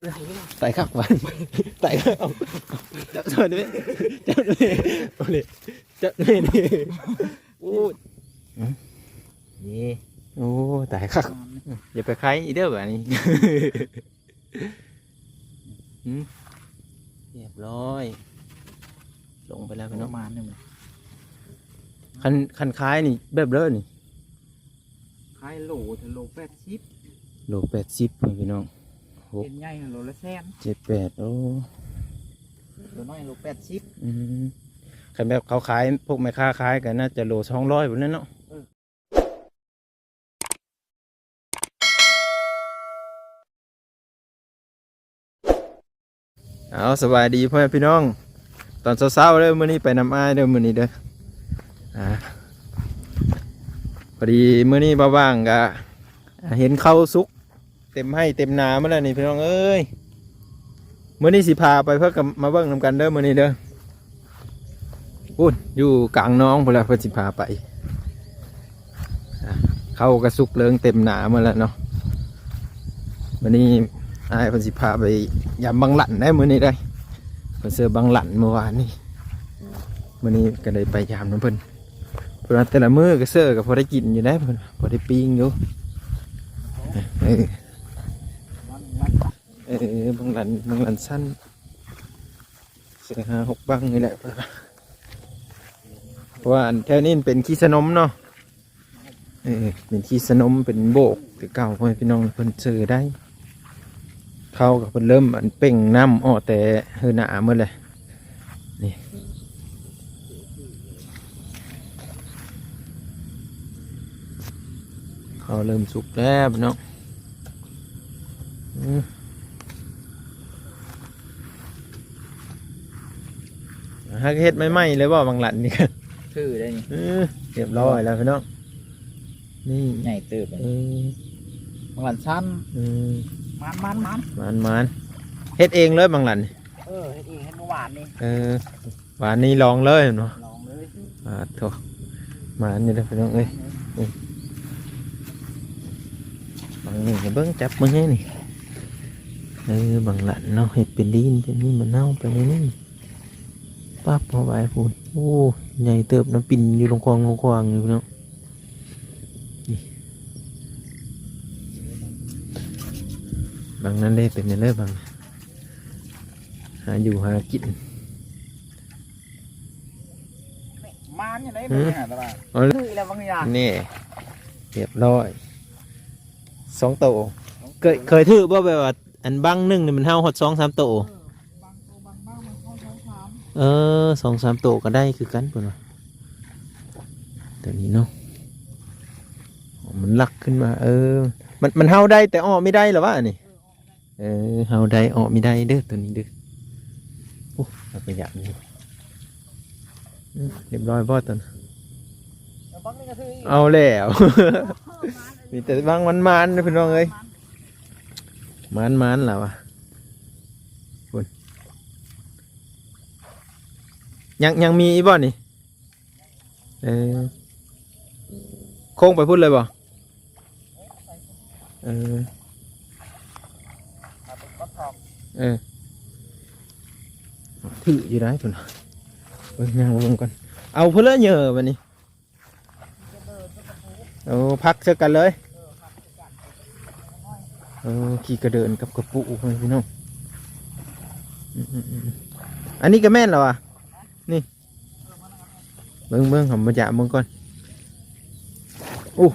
ຕາຍຄັກວ່າ ຕາຍຄັກ ເອົາ ຈັບຊ່ອຍໄດ້ໄໝ ຈັບໄດ້ໄໝ ເອົາເລີຍ ຈັບໄດ້ໄໝນີ້ ໂອ້ຍ ນີ້ ໂອ້ ຕາຍຄັກ ຢ່າໄປຂາຍອີກເດີບາດນີ້ ຫືມ ຮຽບຮ້ອຍ ລົງໄປແລ້ວພີ່ນ້ອງ ປະມານໜຶ່ງ ຄັນ ຄັນຂາຍນີ້ແບບເລີນີ້ ຂາຍໂລ ໂລແປດສິບ ໂລແປດສິບ ພີ່ນ້ອງ ໂອ້ ເປັນໃຫຍ່ໂລລະແສນ ເຈັດແປດ ໂອ້ ໂຕນ້ອຍໂລແປດສິບ ອືມ ຄັນແບບເຂົາຂາຍ ພວກແມ່ຄ້າຂາຍກໍໜ້າຈະໂລສອງຮ້ອຍພຸ້ນແຫຼະເນາະ ເອີ. ເອົາ ສະບາຍດີພໍ່ແມ່ພີ່ນ້ອງ ຕອນເຊົ້າໆເດີ ມື້ນີ້ໄປນຳອ້າຍເດີ ມື້ນີ້ເດີ ອ່າ ພໍດີມື້ນີ້ບ່າວຫວ່າງກະເຫັນເຂົ້າສຸກເຕັມໄຮ່ເຕັມນາໝົດແລ້ວນີ້ພີ່ນ້ອງເອີຍ ມື້ນີ້ຊິພາໄປ ເພິ່ນກໍມາເບິ່ງນຳກັນເດີມື້ນີ້ເດີ ພຸ້ນ ຢູ່ກາງໜອງພຸ້ນແຫຼະ ເພິ່ນຊິພາໄປ ອ່າ ເຂົ້າກະສຸກເລີງເຕັມນາໝົດແລ້ວເນາະ ມື້ນີ້ອ້າຍເພິ່ນຊິພາໄປຢາມບັງຫຼັນໄດ໋ ມື້ນີ້ໄດ໋ ເພິ່ນເຊີບັງຫຼັນມື້ວານນີ້ ມື້ນີ້ກໍໄດ້ໄປຢາມນຳເພິ່ນ ເພິ່ນວ່າແຕ່ລະມື້ກໍເຊີກໍພໍໄດ້ກິນຢູ່ໄດ໋ ເພິ່ນພໍໄດ້ປີ້ງຢູ່ ເອີ ເອີ ບັງຫຼັນ ບັງຫຼັນຊັ້ນ ເຊີຫ້າຫົກບັງນີ້ແຫຼະ ເພາະວ່າອັນແຖວນີ້ມັນເປັນຂີ້ຊະນົມເນາະ ເອີ ເປັນຂີ້ຊະນົມ ເປັນໂບກ ແຕ່ເກົ່າພໍ່ແມ່ພີ່ນ້ອງ ເພິ່ນເຊີໄດ້ ເຂົາກໍເພິ່ນເລີ່ມອັນເປັ່ງນ້ຳອອກແຕ່ເຮືອນາໝົດແຫຼະ ນີ້ ເຂົ້າເລີ່ມສຸກແລ້ວພີ່ນ້ອງ ອືມ ຫາກເຮັດໃໝ່ໆເລີຍບໍ່ ບັງຫຼັນນີ້ ຖືໄດ້ນີ້ ເອີ ຮຽບຮ້ອຍແລ້ວພີ່ນ້ອງ ນີ້ ໃຫຍ່ເຕີບ ເອີ ບັງຫຼັນຊັ້ນ ອືມ ມັນໆໆ ມັນໆ ເຮັດເອງເລີຍບັງຫຼັນນີ້ ເອີ ເຮັດເອງ ເຮັດມື້ວານນີ້ ເອີ ວານນີ້ລອງເລີຍແມ່ນບໍ່? ລອງເລີຍ ອາໂທ້ ມານີ້ເດີພີ່ນ້ອງເອີຍ ບັງນີ້ເບິ່ງ ຈັບເບິ່ງແຮງນີ້ ເອີ ບັງຫຼັນເນາະ ເຮັດເປັນລີ້ນ ເປັນນີ້ ມັນເນົ່າໄປນີ້ ປັບເຂົ້າໄປພຸ້ນ ໂອ້ ໃຫຍ່ເຕີບນະ ປິ່ນຢູ່ລົງຄວາງ ລົງຄວາງຢູ່ເນາະ ນີ້ ບັງນັ້ນເດ້ ເປັນແນວໃດບັງ ຫາຢູ່ຫາກິນ ມານຢູ່ໃນ ຫືມ ເບິ່ງຫາຕະຫຼາດ ເອົາເລີຍ ຖືກແລ້ວບາງຢ່າງ ນີ້ ຮຽບຮ້ອຍ ສອງໂຕ ເຄີຍ ເຄີຍຖືກບໍ່ ແບບວ່າ ອັນບັງໜຶ່ງນີ້ມັນເຫົາຮອດສອງສາມໂຕ ເອີ ສອງສາມໂຕກໍໄດ້ຄືກັນເພິ່ນວ່າ ຕົວນີ້ເນາະ ມັນລັກຂຶ້ນມາ ເອີ ມັນ ມັນເຫົາໄດ້ແຕ່ເອາະບໍ່ໄດ້ລະຫວາອັນນີ້ ເອີ ເຮົາໄດ້ເອາະມີໄດ້ເດີ ໂຕນີ້ເດີ ໂອ້ ເອົາໄປຢາກນີ້ ອືມ ຮຽບຮ້ອຍບໍ່ຕົວນັ້ນ ເອົາແລ້ວ ມີແຕ່ບັງມັນໆເດີພີ່ນ້ອງເອີຍ ມັນໆລະຫວາ ພຸ້ນ ຍັງ ຍັງມີອີກບໍ່ນີ້? ເອີ ໂຄ້ງໄປພຸ້ນເລີຍບໍ່? ເອີ ເອີ ຖືກຢູ່ໄດ໋ພຸ້ນ ເບິ່ງ ຍ່າງເບິ່ງກ່ອນ ເອົາພຸ້ນເລີຍເຫຍື່ອບັດນີ້ ໂອ້ ພັກໃສ່ກັນເລີຍ ເອີ ຂີ້ກະເດີນກັບກະປຸ ພໍ່ແມ່ພີ່ນ້ອງ ອືມໆໆ ອັນນີ້ກໍແມ່ນລະຫວາ ນີ້ ເບິ່ງໆ ເຮົາມາຢາມເບິ່ງກ່ອນ ໂອ້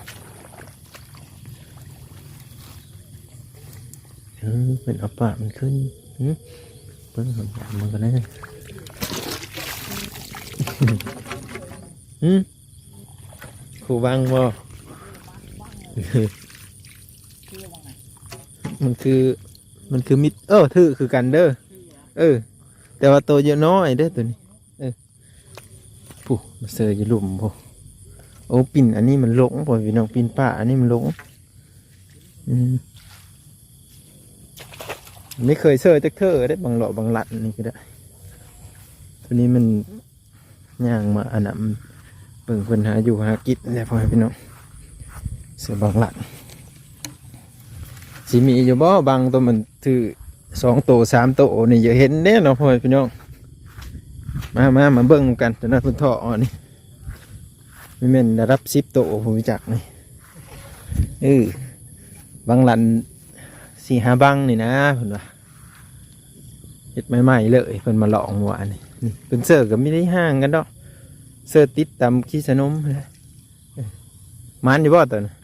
ເອີ ເພິ່ນເອົາປາກມັນຂຶ້ນ ຫື ເບິ່ງ ເຮົາຢາມເບິ່ງກ່ອນເດີ ຫື ຄູ່ວັງບໍ່ ມັນຄື ມັນຄືມິດ ເອີ ຖືກຄືກັນເດີ ເອີ ແຕ່ວ່າໂຕຢູ່ນ້ອຍເດີໂຕນີ້ ເອີ ຜູ້ມາເຊີຢູ່ລຸ່ມຜູ້ ໂອ້ ປິ່ນອັນນີ້ມັນຫຼົງ ພໍ່ແມ່ພີ່ນ້ອງ ປິ່ນປາກອັນນີ້ມັນຫຼົງ ອືມ ບໍ່ເຄີຍເຊີຈັກເທື່ອເດ້ ບາງເລາະບາງລັດນີ້ກໍໄດ້ ໂຕນີ້ມັນຍ່າງມາອັນນັ້ນ ເບິ່ງເພິ່ນຫາຢູ່ຫາກິນແຫຼະ ພໍ່ແມ່ພີ່ນ້ອງ ເຊີບາງລັດ ຊິມີຢູ່ບໍ່ ບາງໂຕມັນຖືກ ສອງໂຕສາມໂຕນີ້ຢາກເຫັນເດ້ເນາະ ພໍ່ແມ່ພີ່ນ້ອງ. ມາ ມາ ມາເບິ່ງນຳກັນ ຕົວນັ້ນເພິ່ນເທາະເອົານີ້ ແມ່ນລະດັບສິບໂຕ ຜູ້ຈັກນີ້. ເອີ ບັງລັນສີ່ຫ້າບັງນີ້ນະ ເພິ່ນວ່າ ເຮັດໃໝ່ໆເລີຍ ເພິ່ນມາລອງເມື່ອວານນີ້. ນີ້ເພິ່ນເຊີກໍມີໄດ້ຫ່າງກັນດອກ ເຊີຕິດຕາມຄີສະໜົມຫັ້ນແຫຼະ. ເອີ ໝານຢູ່ບໍ່ຕົວນັ້ນ?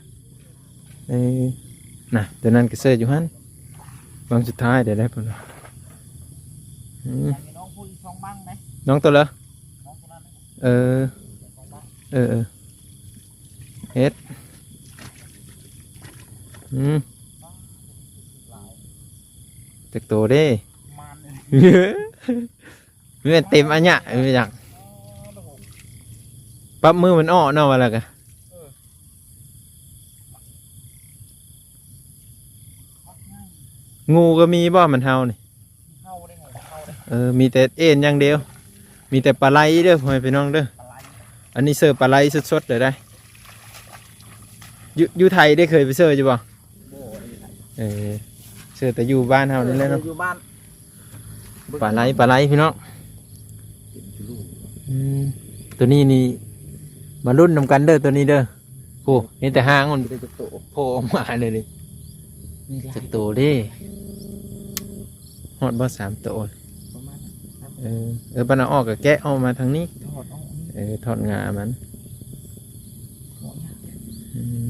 ເອີ ນະ ຕົວນັ້ນກໍເຊີຢູ່ຫັ້ນ ບັງສຸດທ້າຍໄດ້ແລ້ວພຸ້ນ. ອືມ ນ້ອງຜູ້ອີກສອງບັງເດ້ ນ້ອງຕົວເລີ ນ້ອງຕົວນັ້ນ ເອີ ເອີ ເອີ ເຮັດ ອືມ ຈັກໂຕເດ້? ປະມານ ແມ່ນເຕັມອາຍະ ແມ່ນຫຍັງ? ປັບມືມັນເອາະເນາະ ວ່າແລ້ວກະ. ເອີ ງູກໍມີບໍ່ ມັນເຫົ່ານີ້? ເຫົ່າເດ້ ງູເຫົ່າເດ້. ເອີ ມີແຕ່ເອັນຢ່າງດຽວ ມີແຕ່ປາໄຫຼເດີ ພໍ່ແມ່ພີ່ນ້ອງເດີ. ປາໄຫຼ ອັນນີ້ເຊີປາໄຫຼສົດໆເລີຍໄດ໋. ຢູ່ ຢູ່ໄທໄດ້ເຄີຍໄປເຊີຢູ່ບໍ່? ບໍ່ ບໍ່ໄດ້ຢູ່ໃສ. ເອີ ເຊີແຕ່ຢູ່ບ້ານເຮົານີ້ແຫຼະເນາະ ເອີ ຢູ່ບ້ານ. ປາໄຫຼ ປາໄຫຼພີ່ນ້ອງ. ອືມ ຕົວນີ້ນີ້ມາລຸ້ນນຳກັນເດີ ຕົວນີ້ເດີ. ໂອ້ ເຫັນແຕ່ຫາງມັນ ມີແຕ່ໂຕໂຜລ່ອອກມາເລີຍນີ້. ມີຫຼາຍ ຈັກໂຕເດ້? ຮອດບໍ່ສາມໂຕ? ປະມານນັ້ນ. ເອີ ເອີ ບັດເອົາອອກກໍແກະອອກມາທາງນີ້ ຖອດອອກນີ້. ເອີ ຖອດງາມັນ. ອືມ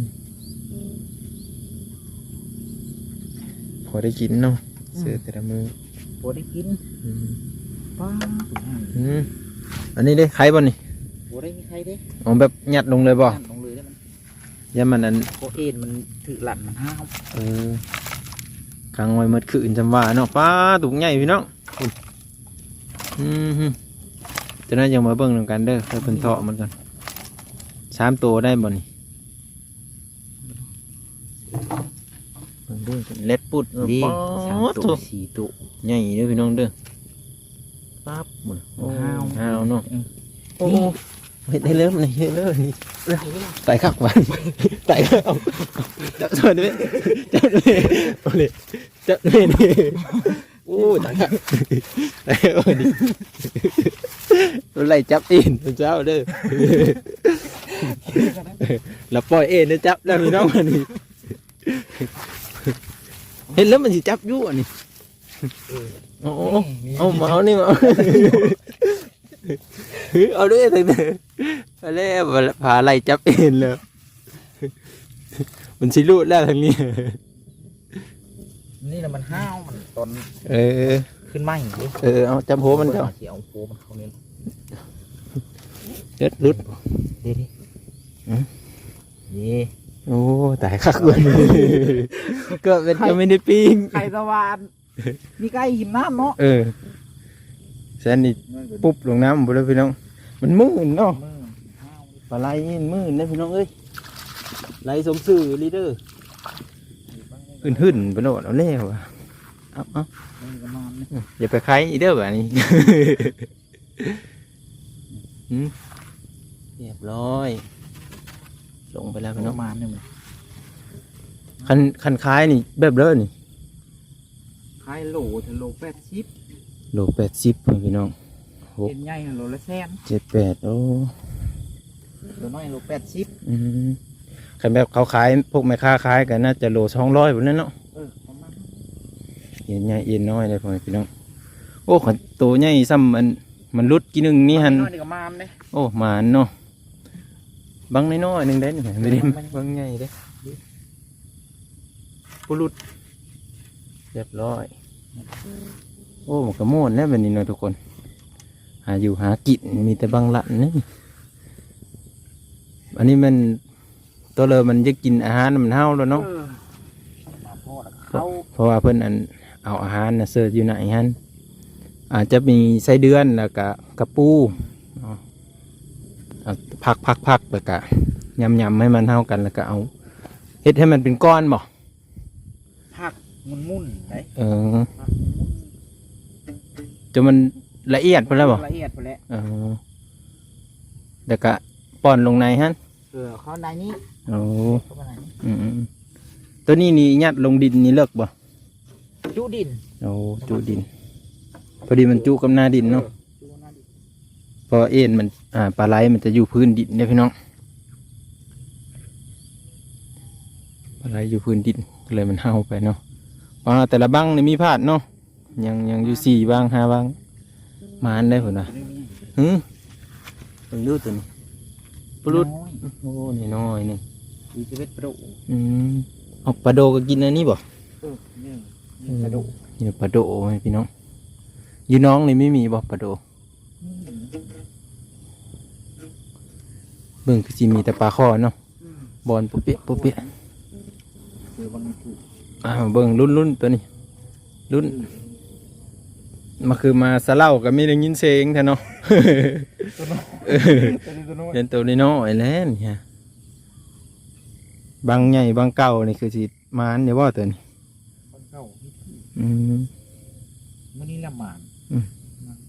ພໍໄດ້ກິນເນາະ ອືມ ເສືອແຕ່ລະມື້ ພໍໄດ້ກິນ. ອືມ ປ້າ ອືມ ອັນນີ້ເດ້ ໄຂ່ບໍ່ນີ້? ບໍ່ໄດ້ມີໄຂ່ເດ້. ອໍ ແບບຍັດລົງເລີຍບໍ່? ຍັດລົງເລີຍເດ້ມັນ. ຢ້ານມັນອັນ ເພາະເອັນມັນຖືກລັດ ມັນຫ້າວ. ເອີ ຂັງໄວ້ໝົດຄືນຈຳວ່າເນາະ. ປ້າ ໂຕບັກໃຫຍ່ພີ່ນ້ອງ. ອືມ ຈັ່ງໃດຈັ່ງມາເບິ່ງນຳກັນເດີ ເພິ່ນເທາະມັນກ່ອນ. ສາມໂຕໄດ້ບໍ່ນີ້? ເບິ່ງເດີ ເລັດປຸດເນາະ. ນີ້ ປ້າ ສາມໂຕ ໂທ້ ສີ່ໂຕ ໃຫຍ່ເດີພີ່ນ້ອງເດີ. ປັບ ໂອ້ ຫ້າວ ຫ້າວເນາະ. ອືມ ໂອ້ ນີ້ ເຮັດໄດ້ເລີຍ ເຮັດເລີຍ. ຕາຍຄັກວ່າ ຕາຍຄັກ. ເອົາ ເອົາ ຈັບຊ່ອຍເດ້ ຈັບເດ້ ເອົາເດ້ ຈັບເດ້. ໂອ້ຍ ຕາຍແລ້ວ ຕາຍແລ້ວ ໄລ່ຈັບເອັນເຈົ້າເດີ. ລະປ່ອຍເອັນໃຫ້ຈັບແລ້ວພີ່ນ້ອງ ອັນນີ້. ເຮັດແລ້ວມັນຊິຈັບຢູ່ອັນນີ້. ເອີ ໂອ້ ນີ້ ເອົາ ນີ້ ມາເອົານີ້ ມາເອົາ. ເອົາເດ້ ເອົາເດ້ ເອົາແລ້ວ ພາໄລ່ຈັບເອັນແລ້ວ. ມັນຊິຫຼຸດແລ້ວທາງນີ້. ນີ້ລະມັນຫ້າວ ມັນຕອນ ເອີ ຂຶ້ນໃໝ່ເດ້. ເອີ ເອົາຈັບຫົວມັນເຈົ້າ ຊິເອົາຫົວມັນເຂົ້ານີ້. ເຮັດຫຼຸດ ເດ້ ເດ້ ອືມ ນີ້. ໂອ້ ຕາຍຄັກເວີ້ຍ ເກີດເປັນ ໄຂ່ ກໍໄມ່ໄດ້ປີ້ງ ໄຂ່ສະຫວ່ານ. ມີໄກ່ກິນນ້ຳເນາະ. ເອີ ແຊນນີ້ປຸບລົງນ້ຳພຸ້ນເດີພີ່ນ້ອງ. ມັນມື່ນເນາະ ປາໄຫຼນີ້ມື່ນເດ້ພີ່ນ້ອງເອີຍ. ໄຫຼສົມຊື່ອີ່ຫຼີເດີ ຫຶ້ນໆໄປໂລດ. ເອົາແລ້ວ ເອົາ ເອົາ ອືມ ຢ່າໄປໄຄອີກເດີບາດນີ້. ຫືມ ຮຽບຮ້ອຍ ລົງໄປແລ້ວພີ່ນ້ອງ. ປະມານນີ້ ຄັນ ຄັນຂາຍນີ້ແບບເດີນີ້ ຂາຍໂລ ໂລແປດສິບ ໂລແປດສິບພີ່ນ້ອງ. ໂອ້ ເປັນໃຫຍ່ໂລລະແສນ ເຈັດແປດ. ໂອ້ ຕົວນ້ອຍໂລແປດສິບ. ອືມ ຄັນແບບເຂົາຂາຍ ພວກແມ່ຄ້າຂາຍກໍໜ້າຈະໂລສອງຮ້ອຍພຸ້ນແຫຼະເນາະ. ເອີ ປະມານ ເອັນໃຫຍ່ເອັນນ້ອຍເດ້ພໍ່ແມ່ພີ່ນ້ອງ. ໂອ້ ຄັນໂຕໃຫຍ່ຊ່ຳອັນ ມັນຫຼຸດກີ້ໜຶ່ງນີ້ຫັ້ນ ນ້ອຍນີ້ກໍມານເດ້. ໂອ້ ມານເນາະ. ບັງນ້ອຍໆໜຶ່ງເດ້ນີ້ ບໍ່ໄດ້ບັງໃຫຍ່ເດ້. ປຸລຸດ ຮຽບຮ້ອຍ. ໂອ້ ມັນກໍມ່ວນແລ້ວບັດນີ້ເນາະທຸກຄົນ ຫາຢູ່ຫາກິນ ມີແຕ່ບັງລັນນີ້. ອັນນີ້ແມ່ນຕົວເລີມັນຢາກກິນອາຫານນຳເຮົາແລ້ວເນາະ. ເອີ ມາພໍ້ລະ ເພາະ ເພາະວ່າເພິ່ນອັນ ເອົາອາຫານນະເສີບຢູ່ໃນຫັ້ນ ອາດຈະມີໄສ້ເດືອນ ແລ້ວກະກະປູເນາະ. ເອົາຜັກໆໆ ແລ້ວກະຫຍ້ຳໆໃຫ້ມັນເຂົ້າກັນ ແລ້ວກະເອົາ ເຮັດໃຫ້ມັນເປັນກ້ອນບໍ່? ຜັກໝຸ່ນໆໄດ໋. ເອີ ຜັກໝຸ່ນໆ ຈົນມັນລະອຽດພຸ້ນແລ້ວບໍ່? ລະອຽດພຸ້ນແຫຼະ. ເອີ ແລ້ວກະປ່ອນລົງໃນຫັ້ນ. ເອີ ເຂົ້າໃນນີ້. ໂອ້ ເຂົ້າມາໃນນີ້. ອືມໆ ຕົວນີ້ນີ້ຍັດລົງດິນນີ້ເລິກບໍ່? ຈຸດິນ. ໂອ້ ຈຸດິນ ພໍດີມັນຈຸກັບໜ້າດິນເນາະ. ເອີ ຈຸກັບໜ້າດິນ ເພາະວ່າເອັນມັນ ອ່າ ປາໄລມັນຈະຢູ່ພື້ນດິນເດ້ພີ່ນ້ອງ, ປາໄລຢູ່ພື້ນດິນ ກໍເລີຍມັນເຫົ່າໄປເນາະ. ປາແຕ່ລະບັງນີ້ມີພາດເນາະ. ຍັງ ຍັງຢູ່ສີ່ບັງຫ້າບັງ ມາອັນໃດພຸ້ນນະ. ຫື ເບິ່ງດູຕົວນີ້ ປະຫຼຸດ ນ້ອຍ ໂອ້ ນ້ອຍໆ ນີ້ ມີແຕ່ເບັດປາໂດ. ອືມ ເອົາ ປາໂດກໍກິນອັນນີ້ບໍ່? ເອີ ນີ້ ນີ້ປາໂດ ນີ້ປາໂດພີ່ນ້ອງ. ຢູ່ໜອງນີ້ມີ ມີບໍ່ປາໂດ? ອືມ ເບິ່ງຄືຊິມີແຕ່ປາຄໍ່ເນາະ. ອືມ ບ່ອນປຸເປະປຸເປະ. ຄືວ່າມັນຄື ອ້າວ ເບິ່ງລຸ້ນໆ ຕົວນີ້ ລຸ້ນ ອືມ ມາຄືມາສະເຫຼົ້າກໍມີໄດ້ຍິນເສຍງແທ້ເນາະ. ຕົວນ້ອຍ ເອີ ຕົວນີ້ຕົວນ້ອຍ ເປັນຕົວນ້ອຍໆ ແລ້ວນີ້ຮະ. ບັງໃຫຍ່ບັງເກົ່ານີ້ຄືຊິມານຢູ່ບໍ່ຕົວນີ້? ບັງເກົ່າມີທີ່ ອືມ ມື້ນີ້ລະມານ ອືມ ມານ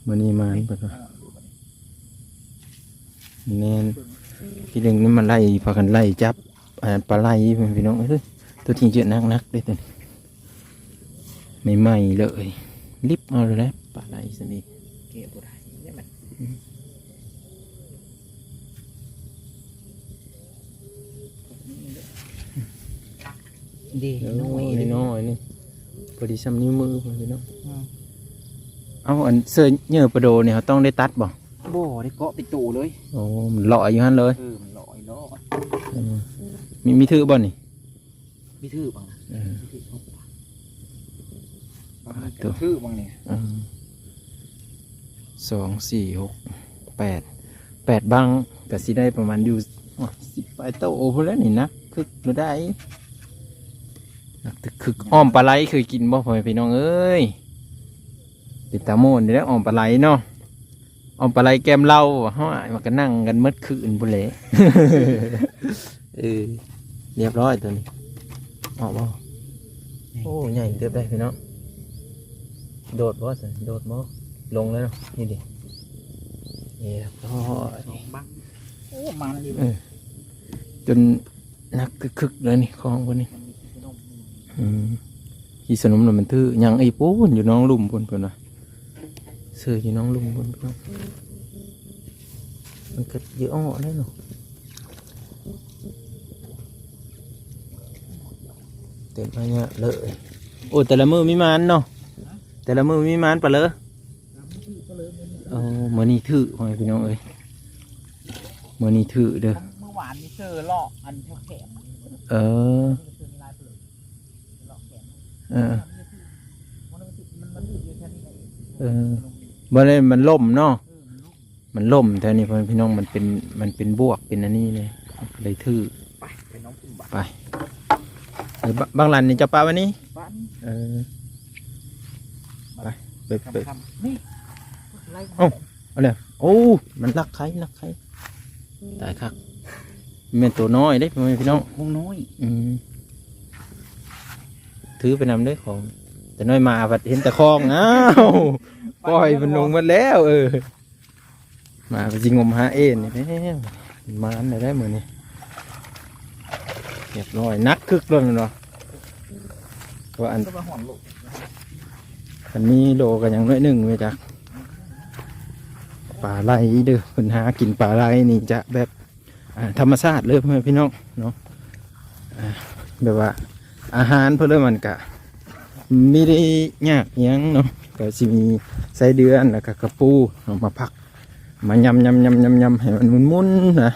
ມື້ນີ້ມານເພິ່ນວ່າ. ແມ່ນ ທີໜຶ່ງນີ້ມັນໄລ່ ພາກັນໄລ່ຈັບ ອ່າ ປາໄຫຼ ພີ່ນ້ອງເອີຍ. ຕົວຈິງຈະໜັກໆ ເດ້ຕົວນີ້ ໃໝ່ໆ ເລີຍ ລິບເອົາແລ້ວ ປາໄຫຼຊັ້ນນີ້ ແກະບໍ່ໄດ້ແລ້ວມັນ ອືມ ເດ້ ເອີ ນ້ອຍໆ ນີ້ ພໍດີຊ່ຳນິ້ວມືພຸ້ນພີ່ນ້ອງ. ອືມ ເອົາ ອັນເສື້ອເຫຍື່ອປາໂດນີ້ ເຮົາຕ້ອງໄດ້ຕັດບໍ່? ບໍ່ ໄດ້ເກາະເປັນໂຕເລີຍ. ໂອ້ ມັນເລາະຢູ່ຫັ້ນເລີຍ. ເອີ ມັນເລາະຢູ່ເນາະ. ເອີ ມີ ມີຖືກບໍ່ນີ້? ມີຖືກບັງນະ. ເອີ ມີຖືກບັງນະ. ອ່າ ໂຕ ຖືກບັງນີ້. ເອີ ສອງ ສີ່ ຫົກ ແປດ ແປດບັງ ກໍຊິໄດ້ປະມານຢູ່ ໂອ້ຍ ສິບປາຍໂຕພຸ້ນແຫຼະນີ້. ໜັກຄຶກຢູ່ໄດ໋ ໜັກຄຶກ. ອ້ອມປາໄຫຼເຄີຍກິນບໍ່ ພໍ່ແມ່ພີ່ນ້ອງເອີຍ? ເປັນຕາມ່ວນຢູ່ເດ້ ອ້ອມປາໄຫຼເນາະ. ອ້ອມປາໄຫຼແກ້ມເຫຼົ້າ ເຮົາ ມັນກໍນັ່ງກັນໝົດຄືນພຸ້ນແຫຼະ. ເອີ ລຽບຮ້ອຍຕົວນີ້ ອອກບໍ່? ໂອ້ ໃຫຍ່ເຕີບໄດ໋ພີ່ນ້ອງ. ໂດດບໍ່ຊັ້ນ? ໂດດບໍ່? ລົງແລ້ວເນາະ ນີ້ເດ້. ລຽບຮ້ອຍ ສອງບັງ. ໂອ້ ມານຢູ່. ເອີ ຈົນ ໜັກຄຶກໆ ເລີຍນີ້ ຂອງເພິ່ນນີ້. ອືມ ຂີ້ສະໜົມລະມັນຖືກ ຍັງອີກພຸ້ນ ຢູ່ໜອງລຸ່ມພຸ້ນ ເພິ່ນວ່າ ເຊື່ອຢູ່ໜອງລຸ່ມພຸ້ນ. ມັນກໍເຍອະເນາະ ເຕັມໄປເຍອະເລີຍ. ໂອ້ ແຕ່ລະມື້ມີມານເນາະ ແຕ່ລະມື້ມີມານປະເລີ. ເອີ ມື້ນີ້ຖືກ ພໍ່ແມ່ພີ່ນ້ອງເອີຍ ມື້ນີ້ຖືກເດີ. ມື້ວານນີ້ເຈີເລາະອັນແຖວແຄມ. ເອີ ເອີ ມັນ ມັນ ມັນ ມັນ ເອີ ບໍ່ໄດ້ ມັນລົ້ມເນາະ. ເອີ ມັນລົ້ມ ມັນລົ້ມແຖວນີ້ ພໍ່ແມ່ພີ່ນ້ອງ ມັນເປັນ ມັນເປັນບວກ ເປັນອັນນີ້ເລີຍ ເລີຍຖືກ. ໄປ ໄປນ້ອງ ໄປ ເອີ ບ- ບັງຫຼັນນີ້ເຈົ້າປະໄວ້ນີ້. ເອີ ໄປ ໄປ ໄປ. ເອົ້າ ເອົາແລ້ວ ໂອ້ ມັນລັກໄຂ່ ລັກໄຂ່ ຕາຍຄັກ. ແມ່ນໂຕນ້ອຍເດ້ ພໍ່ແມ່ພີ່ນ້ອງ ຄອງນ້ອຍ. ອືມ ຖືໄປນຳເດີຂອງ ແຕ່ນ້ອຍມາພັດເຫັນແຕ່ຂອງ. ອ້າວ ປ່ອຍມັນລົງໝົດແລ້ວ. ເອີ ມາກໍຊິງົມຫາເອັນນີ້ແຫຼະ ມາອັນໃດໄດ້ມື້ນີ້. ຮຽບຮ້ອຍ ໜັກຄຶກໂລດແມ່ນບໍ່? ວ່າອັນ ຄັນມີໂລກໍຍັງໜ້ອຍໜຶ່ງແມ່ນຈັກ. ປາໄຫຼເດີ ເພິ່ນຫາກິນປາໄຫຼນີ້ຈະແບບ ອ່າ ທຳມະຊາດເລີຍ ພໍ່ແມ່ພີ່ນ້ອງເນາະ. ອ່າ ແບບວ່າອາຫານເພິ່ນເລີຍ ມັນກະມີໄດ້ຍາກຫຍັງເນາະ ກໍຊິມີໄສ້ເດືອນ ແລ້ວກໍກະປູເນາະ ມາຜັກ ມາຍຳໆໆໆ ໃຫ້ມັນໝຸ່ນໆນະ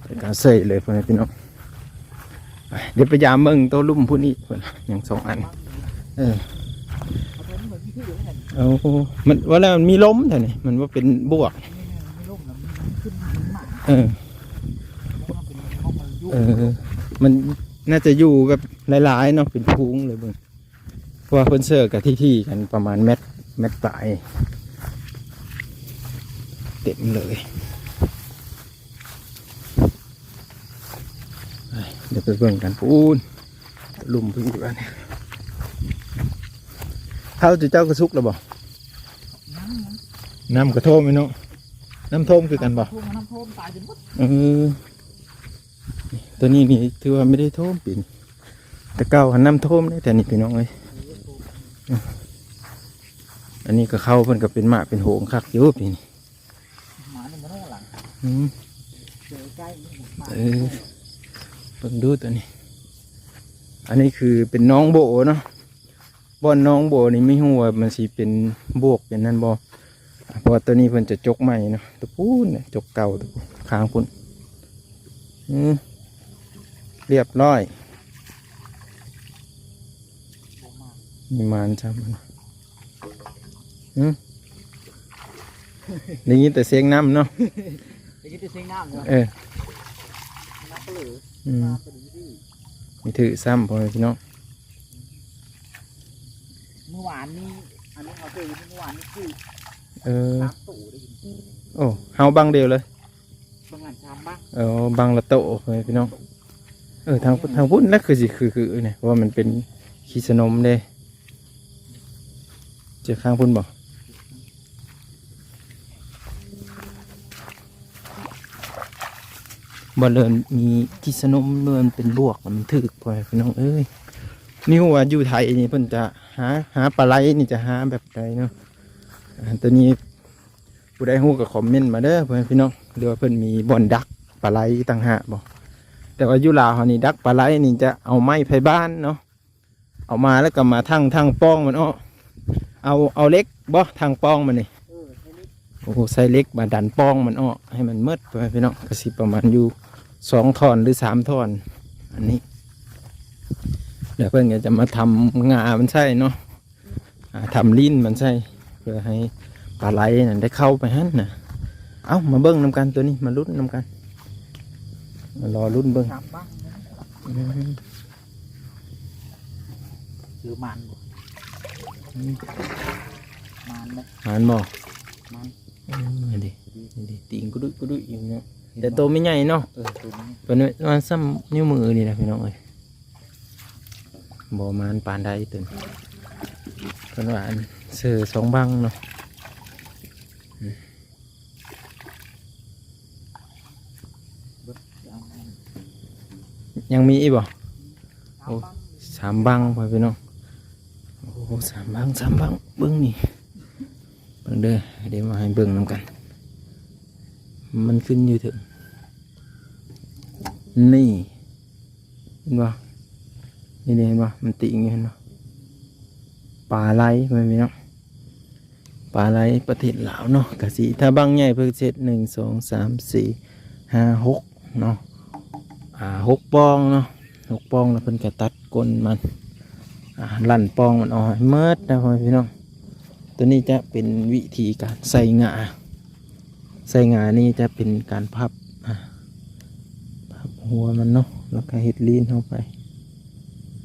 ແລ້ວກໍໃສ່ເລີຍ ພໍ່ແມ່ພີ່ນ້ອງ. ໄປ ດຽວໄປຢາມເບິ່ງໂຕລຸ່ມພຸ້ນອີກ ເພິ່ນຍັງສອງອັນ. ເອີ ເອົາ ມັນວ່າແລ້ວມັນມີລົມແທ້ນີ້ ມັນວ່າເປັນບວກ. ເອີ ເອີ ມັນໜ້າຈະຢູ່ແບບຫຼາຍໆເນາະ ເປັນຝູງເລີຍເບິ່ງ. ເພາະວ່າເພິ່ນເຊີກັນຖີ່ໆ ກັນປະມານແມັດ ແມັດປາຍ ເຕັມເລີຍ. ໄປ ດຽວໄປເບິ່ງກັນພຸ້ນ ລຸ່ມພຸ້ນອີກອັນ. ເຂົ້າເຈົ້າກໍສຸກແລ້ວບໍ່? ຍັງ ນ້ຳກະຖ້ວມຢູ່ເນາະ. ນ້ຳຖ້ວມຄືກັນບໍ່? ນ້ຳຖ້ວມ ນ້ຳຖ້ວມຕາຍຈົນໝົດ. ເອີ ຕົວນີ້ນີ້ຖືວ່າບໍ່ໄດ້ຖ້ວມປີນີ້ ແຕ່ເກົ່າຫັ້ນນ້ຳຖ້ວມເດ້ ແຖວນີ້ພີ່ນ້ອງເອີຍ. ອັນນີ້ກໍເຂົ້າເພິ່ນກໍເປັນໝາກເປັນໂຫງຄັກຢູ່ປີນີ້ ໝານີ້ມັນຮ້ອງຫຼັງ ອືມ ເຈີໃກ້ນີ້ ເອີ ເບິ່ງດູຕົວນີ້ ອັນນີ້ຄືເປັນໜອງໂບເນາະ ບ່ອນໜອງໂບນີ້ ບໍ່ຮູ້ວ່າມັນຊິເປັນບວກເປັນນັ້ນບໍ່ ເພາະວ່າຕົວນີ້ເພິ່ນຈະຈົກໃໝ່ເນາະ ຕົວພຸ້ນນະ ຈົກເກົ່າ ຕົວພຸ້ນ ຂ້າງພຸ້ນ ອືມ ລຽບຮ້ອຍ ມີມານຊ້ຳ ຫຶ ໄດ້ຍິນແຕ່ສຽງນ້ຳເນາະ ໄດ້ຍິນແຕ່ສຽງນ້ຳເນາະ ເອີ ນ້ຳປະເຫຼີ ອືມ ນ້ຳປະເຫຼີ ມີຖືຊ້ຳ ພໍ່ແມ່ພີ່ນ້ອງ ມື້ວານນີ້ ອັນນີ້ເຮົາເຈີຢູ່ ມື້ວານນີ້ຖື ເອີ ສາມໂຕໄດ້ຍິນ ໂອ້ ເຮົາບັງດຽວເລີຍ ບັງຫັ້ນສາມບັງ ເອີ ບັງລະໂຕ ພໍ່ແມ່ພີ່ນ້ອງ ເອີ ທາງ ທາງພຸ້ນລະຄືຊິຄືໆນີ້ ເພາະວ່າມັນເປັນຂີ້ສະໜົມເດ້ ເຈີຂ້າງພຸ້ນບໍ່? ບໍ່ເລີຍ ມີຂີ້ສະໜົມ ຫຼືມັນເປັນບວກ ມັນຖືກ ພໍ່ແມ່ພີ່ນ້ອງເອີຍ ນີ້ຮູ້ວ່າຢູ່ໄທນີ້ເພິ່ນຈະຫາ ຫາປາໄລນີ້ຈະຫາແບບໃດເນາະ ອາ ຕົວນີ້ຜູ້ໃດຮູ້ກໍຄອມເມັນມາເດີ ພໍ່ແມ່ພີ່ນ້ອງ ຫຼືວ່າເພິ່ນມີບ່ອນດັກປາໄລຕ່າງຫາກບໍ່ ແຕ່ວ່າຢູ່ລາວເຮົານີ້ດັກປາໄລນີ້ຈະເອົາໄມ້ໄຜ່ບ້ານເນາະ ເອົາມາແລ້ວກໍມາທັ່ງ ທັ່ງປ່ອງມັນອອກ ເອົາ ເອົາເຫຼັກບໍ່ ທັ່ງປ່ອງມັນນີ້ ເອີ ໃຊ້ເຫຼັກ ໂອ້ ໃຊ້ເຫຼັກມາດັນປ່ອງມັນອອກໃຫ້ມັນໝົດ ພໍ່ແມ່ພີ່ນ້ອງ ກໍຊິປະມານຢູ່ສອງທ່ອນ ຫຼື ສາມທ່ອນ ອັນນີ້ ແລ້ວເພິ່ນກໍຈະມາທຳງ່າມັນໃສ່ເນາະ ອ່າ ທຳລີ້ນມັນໃສ່ ເພື່ອໃຫ້ປາໄລນັ້ນໄດ້ເຂົ້າໄປຫັ້ນນະ ເອົ້າ ມາເບິ່ງນຳກັນ ຕົວນີ້ມາລຸ້ນນຳກັນ ມາລໍລຸ້ນເບິ່ງ ສາມບັງ ອືມ ຫຼືໝານບໍ່ ອືມ ໝານບໍ່ ໝານບໍ່ ໝານ ເອີ ນີ້ເດ້ ນີ້ເດ້ ຕີງກຸດຸຍກຸດຸຍຢູ່ເນາະ ແຕ່ໂຕແມ່ໃຫຍ່ເນາະ ເອີ ໂຕແມ່ໃຫຍ່ ເພິ່ນວ່າສ່ຳນິ້ວມືນີ້ນະ ພີ່ນ້ອງເອີຍ ບໍ່ໝານປານໃດຕົວນີ້ ເພິ່ນວ່າອັນເສື້ອສອງບັງເນາະ ອືມ ຍັງມີອີກບໍ່? ໂອ້ ສາມບັງ ພໍ່ແມ່ພີ່ນ້ອງ ໂອ້ ສາມບັງ ສາມບັງ ເບິ່ງນີ້ ເບິ່ງເດີ ດຽວມາໃຫ້ເບິ່ງນຳກັນ ມັນຂຶ້ນຢູ່ເທິງ ນີ້ ເຫັນບໍ່? ນີ້ເດ້ ເຫັນບໍ່? ມັນຕິງຢູ່ ເຫັນບໍ່? ປາໄລ ພໍ່ແມ່ພີ່ນ້ອງ ປາໄລປະເທດລາວເນາະ ກະຊິ ຖ້າບັງໃຫຍ່ເພິ່ນເຮັດ ໜຶ່ງ ສອງ ສາມ ສີ່ ຫ້າ ຫົກ ເນາະ ອ່າ ຫົກປ່ອງເນາະ ຫົກປ່ອງ ແລ້ວເພິ່ນກະຕັດກົ້ນມັນ ອ່າ ລັ່ນປ່ອງມັນອອກໃຫ້ໝົດນະ ພໍ່ແມ່ພີ່ນ້ອງ ຕົວນີ້ຈະເປັນວິທີການໃສ່ງ່າ ໃສ່ງ່ານີ້ຈະເປັນການພັບ ອ່າ ພັບຫົວມັນເນາະ ແລ້ວກະເຮັດລີ້ນເຂົ້າໄປ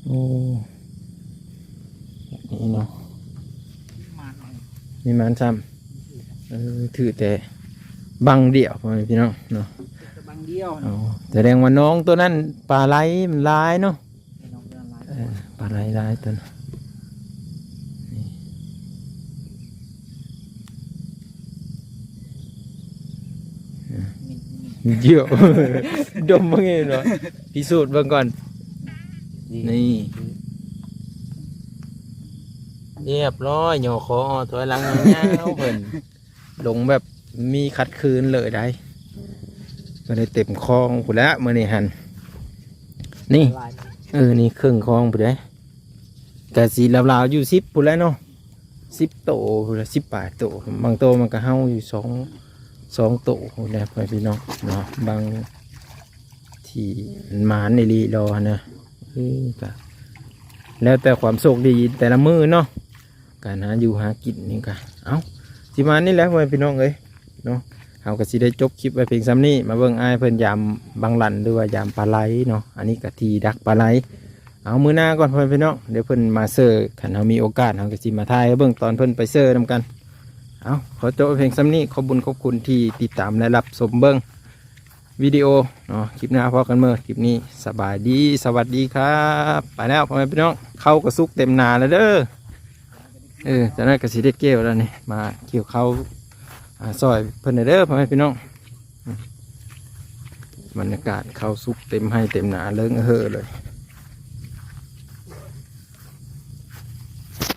ໂອ້ ນີ້ເນາະ ມີມານຊ້ຳ ເອີ ຖືແຕ່ບັງດຽວ ພໍ່ແມ່ພີ່ນ້ອງເນາະ ແຕ່ບັງດຽວ ອໍ ສະແດງວ່າໜອງຕົວນັ້ນປາໄລມັນຫຼາຍເນາະ ເອີ ປາໄລຫຼາຍຕົວນັ້ນ ນີ້ ເຢີ້ຍ ດົມເບິ່ງເຫັນບໍ່? ພິສູດເບິ່ງກ່ອນ ນີ້ ນີ້ ລຽບຮ້ອຍ ຍໍຄໍອອກຖອຍຫຼັງຍາວໆ ເພິ່ນລົງແບບມີຂັດຄືນເລີຍໄດ໋ ກໍໄດ້ເຕັມຄອງພຸ້ນແຫຼະມື້ນີ້ຫັ້ນ ນີ້ ເອີ ນີ້ເຄິ່ງຄອງພຸ້ນເດ້ ກະຊິລາວໆຢູ່ສິບພຸ້ນແຫຼະເນາະ ສິບໂຕພຸ້ນແຫຼະ ສິບປາຍໂຕ ບາງໂຕມັນກະເຫົ່າຢູ່ສອງ ສອງໂຕພຸ້ນແຫຼະ ພໍ່ແມ່ພີ່ນ້ອງເນາະ ບາງທີ່ໝານອີ່ຫຼີລໍຫັ້ນນະ ເອີ ກະແລ້ວແຕ່ຄວາມໂຊກດີແຕ່ລະມື້ເນາະ ການຫາຢູ່ຫາກິນນີ້ກະ ເອົ້າ ຊິປະມານນີ້ແຫຼະ ພໍ່ແມ່ພີ່ນ້ອງເອີຍ ເນາະ ເຮົາກໍຊິໄດ້ຈົບຄລິບໄວ້ພຽງສ່ຳນີ້ ມາເບິ່ງອ້າຍເພິ່ນຢາມບັງຫຼັນ ຫຼືວ່າຢາມປາໄລເນາະ ອັນນີ້ກໍທີ່ດັກປາໄລ ເອົາ ມື້ໜ້າກ່ອນ ພໍ່ແມ່ພີ່ນ້ອງ ດຽວເພິ່ນມາເຊີ ຄັນເຮົາມີໂອກາດ ເຮົາກໍຊິມາຖ່າຍໃຫ້ເບິ່ງຕອນເພິ່ນໄປເຊີນຳກັນ ເອົາ ຂໍຈົບໄວ້ພຽງສ່ຳນີ້ ຂອບບຸນຂອບຄຸນທີ່ຕິດຕາມ ແລະ ຮັບຊົມເບິ່ງ ວິດີໂອເນາະ ຄລິບໜ້າພໍ້ກັນເໝີ ຄລິບນີ້ສະບາຍດີ ສະຫວັດດີຄັບ ໄປແລ້ວພໍ່ແມ່ພີ່ນ້ອງ ເຂົ້າກໍສຸກເຕັມນາແລ້ວເດີ ເອີ ຈາກນັ້ນກໍຊິໄດ້ກ່ຽວແລ້ວນີ້ ມາກ່ຽວເຂົ້າ ອ່າ ຊ່ອຍເພິ່ນແດ່ເດີພໍ່ແມ່ພີ່ນ້ອງ ບັນຍາກາດເຂົ້າສຸກເຕັມໄຮ່ເຕັມນາເລີງເຮີເລີຍ